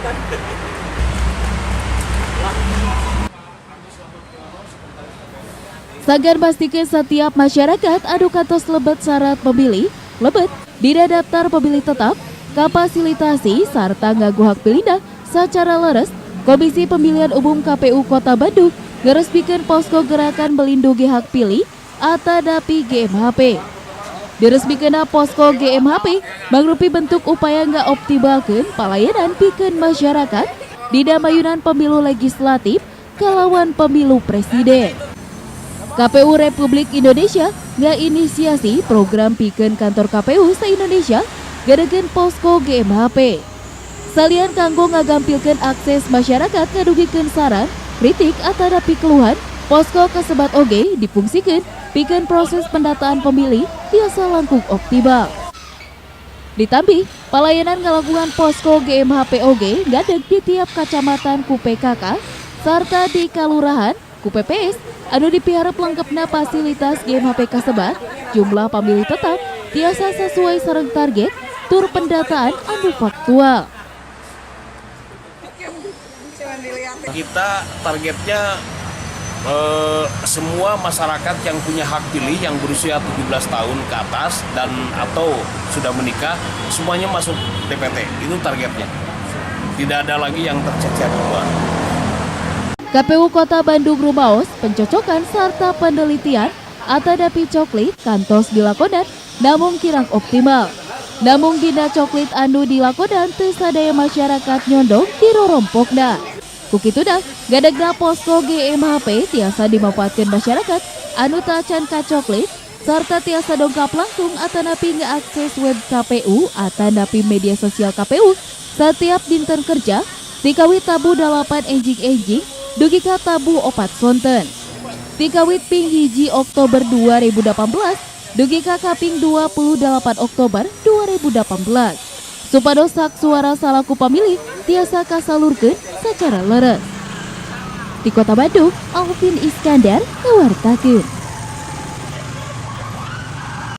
Kan. Sangkan pastikeun setiap masyarakat anu kantos lebet syarat pemilih, lebet dina daftar pemilih tetap, kafasilitasi sarta nganggo hak pilihna secara leres, Komisi Pemilihan Umum KPU Kota Bandung ngeresmikeun posko gerakan melindungi hak pilih atanapi GMHP. Diresmikeunna posko GMHP mangrupi bentuk upaya ngaoptimalkeun palayanan pikeun masyarakat dina mayunan pemilu legislatif kalawan pemilu presiden. KPU Republik Indonesia ngainisiasi program pikeun kantor KPU se-Indonesia ngadegeun posko GMHP. Salian kanggo ngagampilkeun akses masyarakat ngadugikeun saran, kritik atanapi keluhan, posko kasebat oge dipungsikeun pikeun proses pendataan pemilih tiasa langkung optimal. Ditambih, palayanan ngalakukan posko GMHP oge ngadeg di tiap kacamatan ku PKK serta di kalurahan ku PPS anu dipiharep lengkapna fasilitas GMHP kasebat, jumlah pemilih tetap tiasa sesuai sareng target tur pendataan anu faktual. Kita targetnya semua masyarakat yang punya hak pilih yang berusia 17 tahun ke atas dan atau sudah menikah semuanya masuk DPT. Itu targetnya. Tidak ada lagi yang tercecer di luar. KPU Kota Bandung rumaos pencocokan serta penelitian atanapi coklit kantos dilakonan namun kirang optimal. Namun dina coklit anu dilakonan teu sadaya masyarakat nyondong dirorompokna. Ku kituna, ngadegna posko GMHP tiasa dimanfaatkan masyarakat anu tacan kacoklit serta tiasa dongkap langsung atanapi ngeakses web KPU atanapi media sosial KPU setiap dinten kerja tikawit tabuh 8 enjing-enjing dugi ka tabuh 4 sonten. Tikawit ping 1 Oktober 2018 dugi ka kaping 28 Oktober 2018. Supados hak suara salaku pamilih tiasa kasalurkeun secara leres. Di Kota Bandung, Alvin Iskandar ngawartakeun.